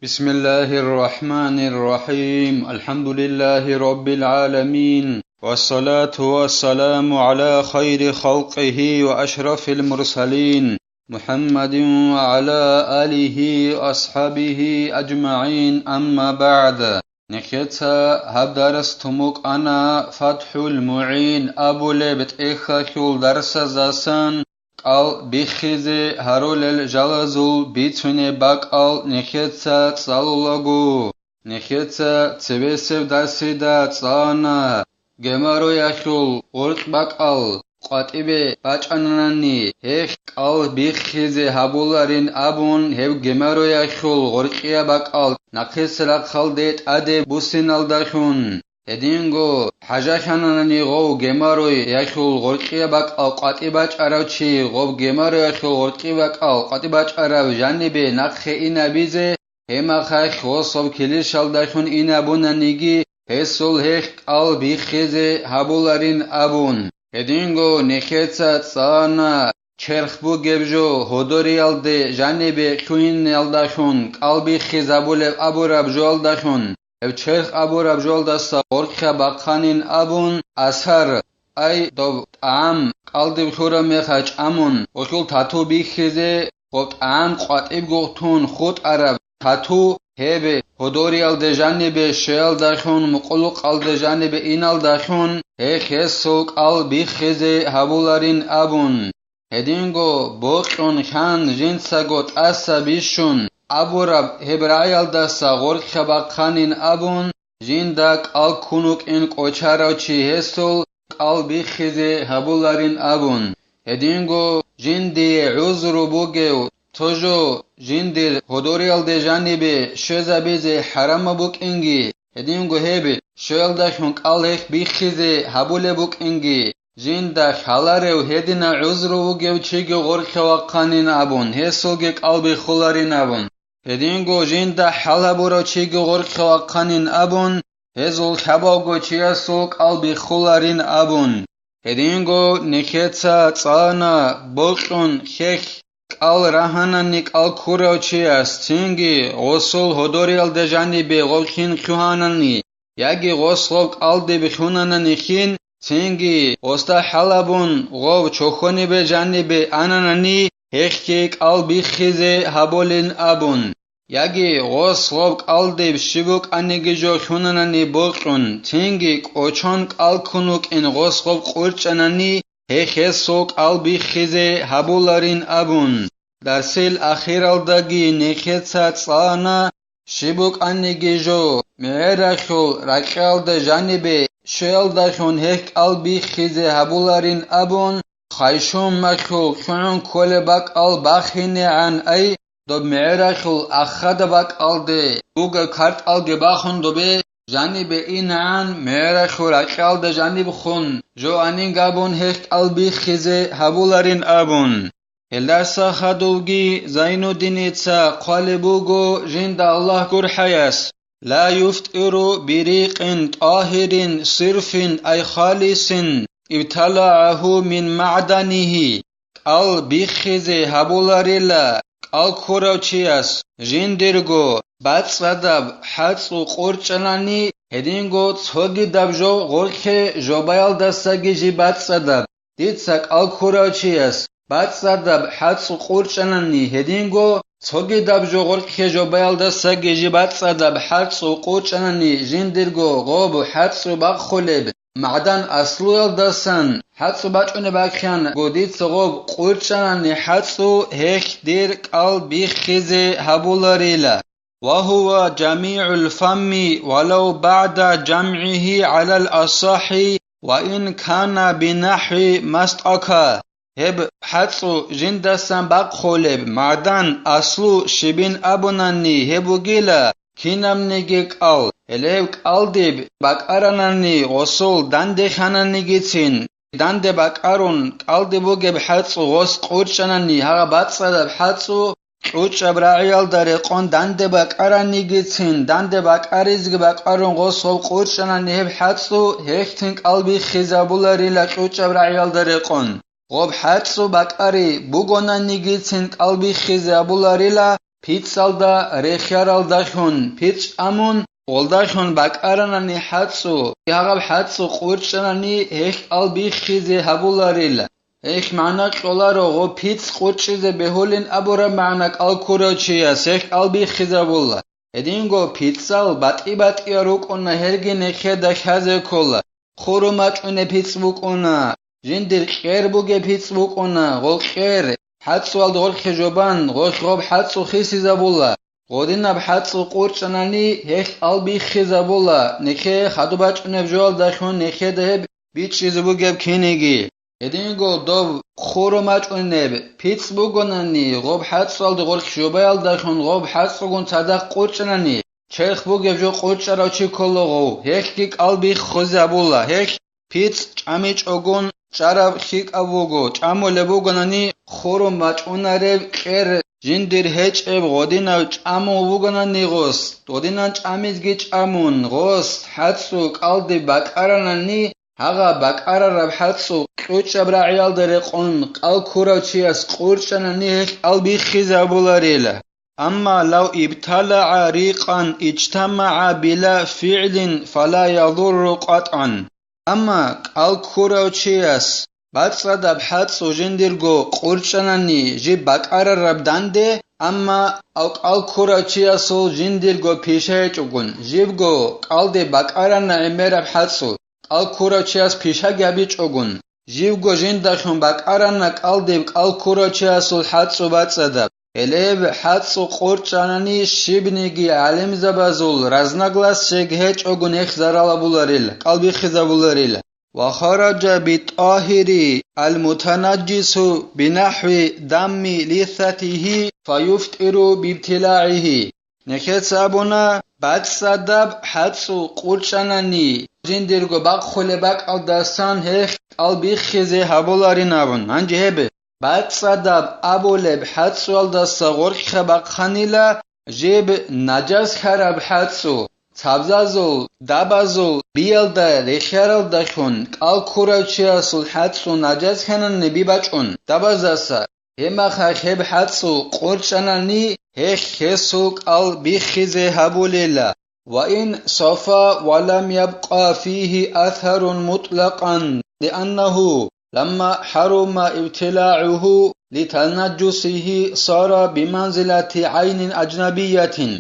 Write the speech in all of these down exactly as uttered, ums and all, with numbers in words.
بسم الله الرحمن الرحيم. الحمد لله رب العالمين. والصلاة والسلام على خير خلقه وأشرف المرسلين محمد وعلى آله وأصحابه أجمعين. أما بعد. Нехеца гьаб дарс туму кӀана ФатхӀул МугӀин абулеб тӀехьалъул дарсаздасан кӀал биххизе гьарулел жалазул бицунеб бакӀал нехеца цӀалулаго. Нехеца цебесеб дарсида цӀана геморроялъул гъоркь бакӀал къватӀибе бачӀананани, гьеб кӀал биххизе гьабуларин абун, гьеб геморроялъул гъоркьияб бакӀал нахъисеб рахъалде тӀаде буссиналдалъун. Гьединго хӀажалъананани гъов геморроялъул гъоркьияб бакӀал къватӀи бачӀарав чи, гъов геморроялъул гъоркьи бакӀал къватӀи бачӀарав жанибе нахъе инабизе, гьеб мехалъ гъосаб килищалдалъун инабунаниги, гьесул гьеб кӀал биххизе гьабуларин абун. Гьединго нехеца цӀана черх бугеб жо гьодориялде жанибе лъугьиналдалъун, кӀал биххизабулеб абураб жоялдалъун, гьеб черх абураб жоялдаса гъоркьа бахъанин абун, асар, ай, доб тӀагӀам кӀалдиб лъураб мехалъ чӀамун, гъолъул тату биххизе, гъоб тӀагӀам къватӀибго тун хутӀараб тату, гьеб гьодориялде жанибе щвеялдалъун, мукъулукъалде жанибе иналдалъун, гьеб гьесул кӀал биххизе гьабуларин абун. Гьединго бокьун хьан жинцаго тӀаса бищун абураб гьеб рагӀиялдаса гъоркьа бахъанин абун, жинда кӀал ккун вукӀин кӀочарав чи гьесул кӀал биххизе гьабуларин абун. Гьединго жиндие гӀузру бугев цо жо жиндир гьодориялде жанибе щвезабизе хӀарамаб букӀинги, гьединго гьеб щвеялдалъун кӀал гьеб биххизе гьабулеб букӀинги, жинда лъаларев гьединав гӀузру вугев чиги гъоркьа вахъанин абун, гьесулги кӀал биххуларин абун. Гьединго жинда хӀал гьабурав чиги гъоркьа вахъанин абун, гьезул лъабавго чиясул кӀал биххуларин абун. Гьединго нехеца цӀана бокьун хьехь кӀал рагьанани кӀал ккурав чияс, цинги гъосул гьодориялда жанибе гъов хин лъугьанани, яги гъос гъов кӀалдиб лъунанани хин, цинги гъосда хӀал гьабун гъов чохьонибе жанибе ананани, гьехги кӀал биххизе гьабулин абун. Яги гъос гъоб кӀалдиб щиб букӀаниги жо лъунанани бокьун, цинги кӀочон кӀал ккун вукӀин гъос гъоб къурчӀанани, гьехь гьесул кӀал биххизе гьабуларин абун. Дарсил ахиралдаги нехеца цӀана, щиб букӀаниги жо, мегӀерахъул ракьалда жанибе щвеялдалъун гьехь кӀал биххизе гьабуларин абун, хайшумахъул лъугӀун кколеб бакӀал бахинегӀан ай, доб мегӀерахъул ахада бакӀалде бугеб картӀалги бахун добе жанибе инегӀан, мегӀерахъул ракьалда жаниб хун, жо анин габун гьехь кӀал биххизе гьабуларин абун. Гьелдаса хадувги Зайнуддиница хъвалеб буго, жинда Аллагь гурхӀаяс: «Ла юфтӀиру бирикъин тӀагьирин сирфин ай халисин ибталагӀагьу мин магӀданигьи». КӀал биххизе гьабуларила кӀал ккурав чияс жиндирго бацӀцӀадаб хӀацӀу къурчӀанани, гьединго цогидаб жо гъоркье жобаялдасаги жиб бацӀцӀадаб. Дица кӀал ккурав чияс бацӀцӀадаб хӀацӀу къурчӀанани, гьединго цогидаб жо гъоркье жобаялдасаги жиб бацӀцӀадаб хӀацӀу къурчӀанани, жиндирго гъоб хӀацӀу бахъулеб магӀдан аслуялдасан хӀацӀу бачӀунеб бакӀанго дица гъоб къурчӀанани хӀацӀу, гьехь дир кӀал биххизе гьабуларила. وهو جميع الفم ولو بعد جمعه على الأصح وإن كان بنحو ما اصطكى. Гьеб хӀацӀу жиндасан бахъулеб магӀдан аслу щибин абунани гьеб бугила, кинабниги кӀал, гьеле гьеб кӀалдиб бакӀаранани гъосул данде хананигицин, данде бакӀарун кӀалдиб бугеб хӀацӀу гъос къурчӀанани, гьагъа бацӀцӀадаб хӀацӀу кьучӀаб рагӀиялда рекъон данде бакӀаранигицин, данде бакӀаризеги бакӀарун гъос гъов къурчӀанани гьеб хӀацӀу, гьехтин кӀал биххизабуларила кьучӀаб рагӀиялда рекъон. Гъоб хӀацӀу бакӀари бугонанигицин кӀал биххизабуларила, пицӀалда рехиаралдалъун пицӀ чӀамун, гъолдалъун бакӀаранани хӀацӀцӀу, гьагъаб хӀацӀцӀу къурчӀанани гьелъ кӀал биххизе гьабуларила. Гьелъ магӀна кьоларо, гъо пицӀ къурчӀизе бегьулин абураб магӀна кӀал ккурав чияс гьелъ кӀал биххизабула. Гьединго пицӀал батӀи-батӀиял рукӀуна, гьелги нехеда лъазе ккола. Хурум бачӀунеб пицӀ букӀуна, жиндир кьер бугеб пицӀ букӀуна, гъол кьер, хӀацӀцӀуялда гъоркье жобан, гъолъ гъоб хӀацӀцӀу хисизабула, гъодинаб хӀацӀцӀу къурчӀанани гьелъ кӀал биххизабула, нехее хадуб бачӀунеб жоялдалъун нехеда гьеб бичӀчӀизе бугеб киниги. Гьединго доб хурум бачӀунеб пицӀ бугонани, гъоб хӀацӀцӀуялда гъоркь жобаялдалъун гъоб хӀацӀцӀугун цадахъ къурчӀанани, черх бугеб жо къурчӀарав чи ккола гъов, гьелъги кӀал биххизабула, гьелъ пицӀ чӀамичӀогун чӀараб лъикӀаб буго, чӀамулеб бугонани хурум бачӀунареб кьер, жиндир гьечӀеб гъодинав чӀамул бугонани гъос, гъодинан чӀамизги чӀамун, гъос хӀацӀцӀу кӀалдиб бакӀаранани, гьагъа бакӀарараб хӀацӀцӀу кьучӀаб рагӀиялда рекъон кӀал ккурав чияс къурчӀанани гьелъ кӀал биххизабуларила. Амма лав ибталагӀа рикъан ижтамагӀа била фигӀлин фала ядурру къатӀан. Амма кӀал ккурав чияс бацӀцӀадаб хӀацӀцӀу жиндирго къурчӀанани жиб бакӀарараб данде, амма кӀал ккурав чиясул жиндирго пиша гьечӀогун, жибго кӀалде бакӀарана гӀемераб хӀацӀцӀу, кӀал ккурав чияс пишаги гьабичӀогун, живго жиндалъун бакӀарана кӀалдиб кӀал ккурав чиясул хӀацӀцӀу бацӀцӀадаб. Гьелеб хӀацӀцӀу къурчӀанани щибниги гӀалимзабазул разногласиеги гьечӀого нехь зарал абуларила, кӀал биххизабуларила. Ва хараджа битӀагьири алмутанаджису бинахӀви дамми лиссатигьи фаюфтӀиру бибтилагӀигьи. Нехеца абуна, бацӀцӀадаб хӀацӀцӀу къурчӀанани, жиндирго бахъулеб бакӀалдасан гьелъ кӀал биххизе гьабуларин абун. Гьанже гьеб бацӀцӀадаб абулеб хӀацӀцӀуялдаса гъоркьха бахъанила жиб наджас хьараб хӀацӀцӀу, цабзазул, дабазул биялда рехиаралдалъун кӀал ккурав чиясул хӀацӀцӀу наджас хьанани бибачӀун дабаздаса, гьебмахалъ гьеб хӀацӀцӀу къурчӀанани, гьелъ гьесул кӀал биххизе гьабулела. Ва ин сафа ва лам ябкъа фигьи асарун мутӀлакъан, лианнагьу, ламма хӀарума ибтилагӀугьу литанаджусигьи, сара биманзилати гӀайнин аджнабиятин.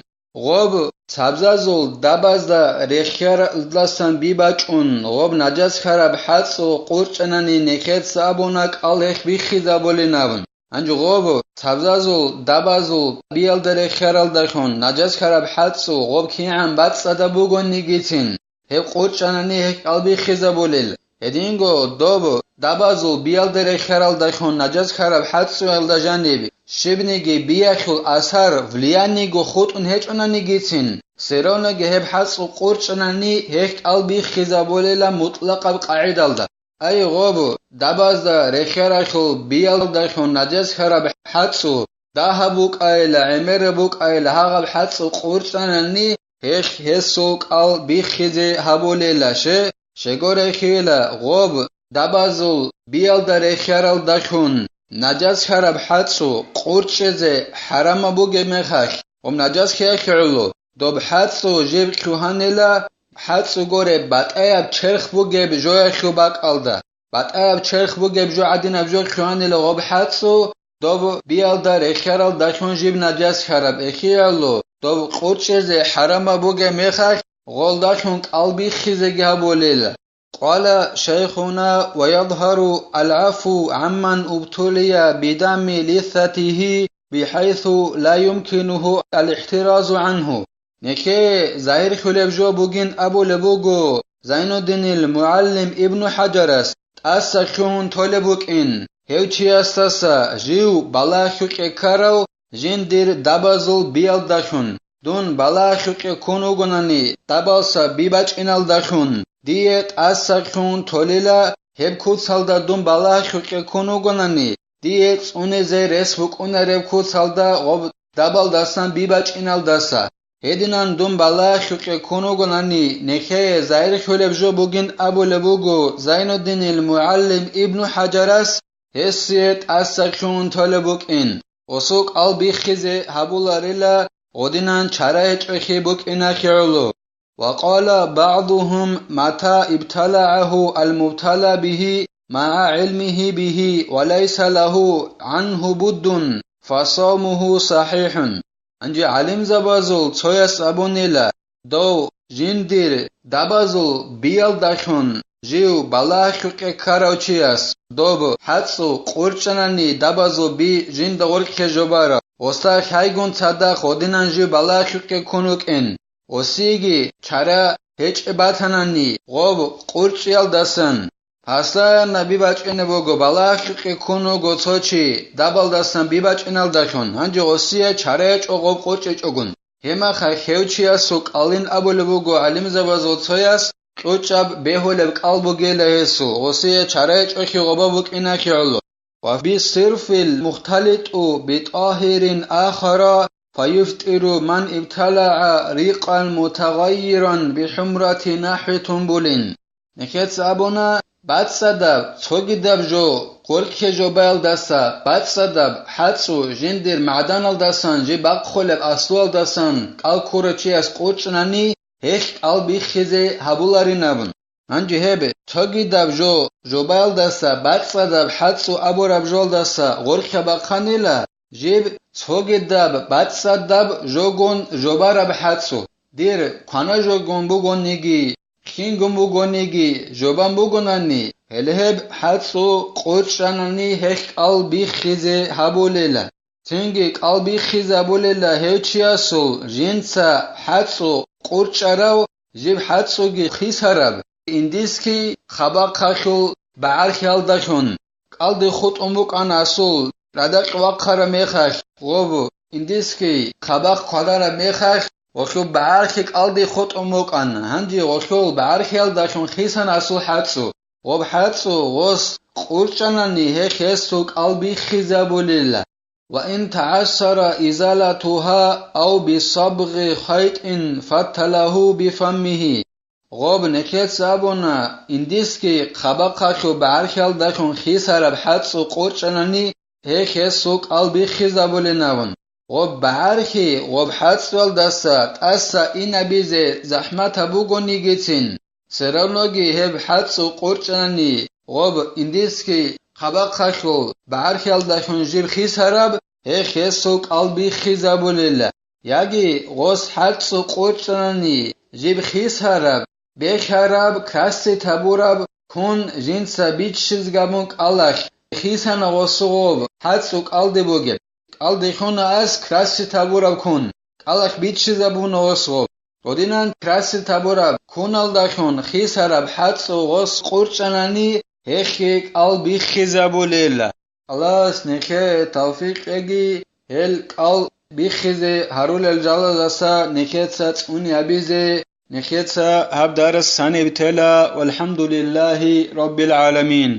Гъоб цабзазул дабазда рехиаралдасан бибачӀун, гъоб наджас хьараб хӀацӀцӀу къурчӀанани нехеца абуна кӀал гьелъ биххизабулин абун. Гьанже гъоб цабзазул дабазул биялда рехиаралдалъун наджас хьараб хӀацӀцӀу гъоб кигӀан бацӀцӀадаб бугонигицин, гьеб къурчӀанани гьелъ кӀал биххизабулел. Гьединго доб дабазул биялда рехиаралдалъун наджас хьараб хӀацӀцӀуялда жаниб щибниги биялъул асар, влияниего хутӀун гьечӀонанигицин, серонаги гьеб хӀацӀцӀу къурчӀанани гьелъ кӀал биххизабулела мутӀлакъаб къагӀидалда. Ай гъоб, дабазда рехиаралъул биялдалъун наджас хьараб хӀацӀцӀу, дагьаб букӀайила, гӀемераб букӀайила, гьагъаб хӀацӀцӀу къурчӀанани гьелъ гьесул кӀал биххизе гьабулела, ще, щего рехила, гъоб, дабазул биялда рехиаралдалъун наджас хьараб хӀацӀцӀу къурчӀезе хӀарамаб бугеб мехалъ, гъоб наджас хьеялъе гӀоло, доб хӀацӀцӀу жиб лъугьанила, хӀацӀцӀу горе батӀаяб черх бугеб жоялъул бакӀалда. БатӀаяб черх бугеб жо гӀадинаб жо лъугьанила гъоб хӀацӀцӀу, доб биялда рехиаралдалъун жиб наджас хьараб эхиялъул, доб къурчӀезе хӀарамаб бугеб мехалъ, гъолдалъун кӀал биххизеги гьабулел. Къала шайхуна ва ядгьару алгӀафу гӀамман убтулия бидамми лиссатигьи бихӀайсу ла юмкинугьу алихӀтиразу гӀангьу. Нехее загьирлъулеб жо бугин абулеб буго Зайнуддинил мугӀалим Ибну ХӀаджарас, тӀаса лъугьун толеб букӀин, гьев чиясдаса жив балагьлъукье ккарав жиндир дабазул биялдалъун, дун балагьлъукье ккун вугонани, дабалса би бачӀиналдалъун, дие тӀаса лъугьун толила, гьеб куцалда дун балагьлъукье ккун вугонани, дие цӀунизе рес букӀунареб куцалда гъоб дабалдасан би бачӀиналдаса. Гьединан дун балагьлъукье ккун вугонани, нехее загьирлъулеб жо бугин абулеб буго Зайнуддинил мугӀалим Ибну ХӀаджарас, гьесие тӀаса лъугьун толеб букӀин. гъосул кӀал биххизе гьабуларила, гъодинан чара гьечӀохъе букӀинахъе гӀоло. وقال بعضهم متى ابتلعه المبتلى به مع علمه به وليس له عنه بد فصومه صحيح. Гьанже гӀалимзабазул цояс абунила, дов жиндир дабазул биялдалъун жив балагьахъе ккарав чияс доб хӀацӀцӀу къурчӀанани дабазул би жинда гъоркье жо бараб, гъосда лъайгун цадахъ гъодинан жив балагьахъе ккун вукӀин, гъосиеги чара гьечӀеб батанани гъоб къурчӀиялдасан. Постоянно бибачӀине буго, балагьахъе ккун вуго цо чи, дабалдасан бибачӀиналдалъун, гьанже гъосие чара гьечӀо гъоб къурчӀичӀогун. Гьебмехалъ гьев чиясул кӀалин абулеб буго гӀалимзабазул цояс, кьучӀаб бегьулеб кӀал бугила гьесул, гъосие чара гьечӀохъе гъоба букӀинахъе гӀоло. وبالصرف المختلط بطاهر آخر فيفطر من ابتلع ريقا متغيرا بحمرة نحو تنبل. Нехеца абуна, бацӀцӀадаб, цогидаб жо, гъоркье жо баялдаса, бацӀцӀадаб хӀацӀцӀу жиндир магӀданалдасан жиб бахъулеб аслуялдасан кӀал ккурав чияс къурчӀанани, гьелъ кӀал биххизе гьабуларин абун. Гьанже гьеб цогидаб жо, жо баялдаса, бацӀцӀадаб хӀацӀцӀу абураб жоялдаса гъоркьа бахъанила, жиб цогидаб бацӀцӀадаб жогун жо бараб хӀацӀцӀу, дир квана жогун бугониги, хингун бугониги, жо бан бугонани, гьеле гьеб хӀацӀцӀу къурчӀанани гьелъ кӀал биххизе гьабулела. Цинги кӀал биххизабулела гьев чиясул жинца хӀацӀцӀу къурчӀарав, жиб хӀацӀцӀуги хисараб, индиски хабахъалъул багӀархиялдалъун. КӀалдихъ хутӀун букӀана асул радакь вахъараб мехалъ, гъоб индиски хабахъ квадараб мехалъ, гъолъул багӀархи кӀалдихъ хутӀун букӀана, гьанже гъолъул багӀархиялдалъун хисан асул хӀацӀцӀу. Гъоб хӀацӀцӀу гъос къурчӀанани гьелъ гьесул кӀал биххизабулела. وإن تعسر إزالتها أو بصبغ خيط فتله بفمه. Гъоб нехеца абуна, индиски хабахъалъул багӀархиялдалъун хисараб хӀацӀцӀу къурчӀанани, гьелъ гьесул кӀал биххизабулин абун. Гъоб багӀархи гъоб хӀацӀцӀуялдаса тӀаса инабизе захӀматаб бугонигицин, церавноги гьеб хӀацӀцӀу къурчӀанани, гъоб индиски хабахъалъул багӀархиялдалъун жиб хисараб, гьелъ гьесул кӀал биххизабулела. Яги гъос хӀацӀцӀу къурчӀанани жиб хисараб, бехараб, красить гьабураб кун жинца биччиз габун кӀалалъ хисана гъосул гъоб хӀацӀцӀу кӀалде бугеб. КӀалдихъуна ас красить гьабураб кун, кӀалалъ биччизабуна гъос гъоб. Гъодинан красить гьабураб куналдалъун хисараб хӀацӀцӀу гъос къурчӀанани, гьелъги кӀал биххизабулела. Аллагьас нехее тавфикъ кьеги, гьел кӀал биххизе гьарулел жалазаса нехеца цӀуни гьабизе, нехеца гьаб дарас гьаниб тела, валхӀамдулиллагьи раббил гӀаламин.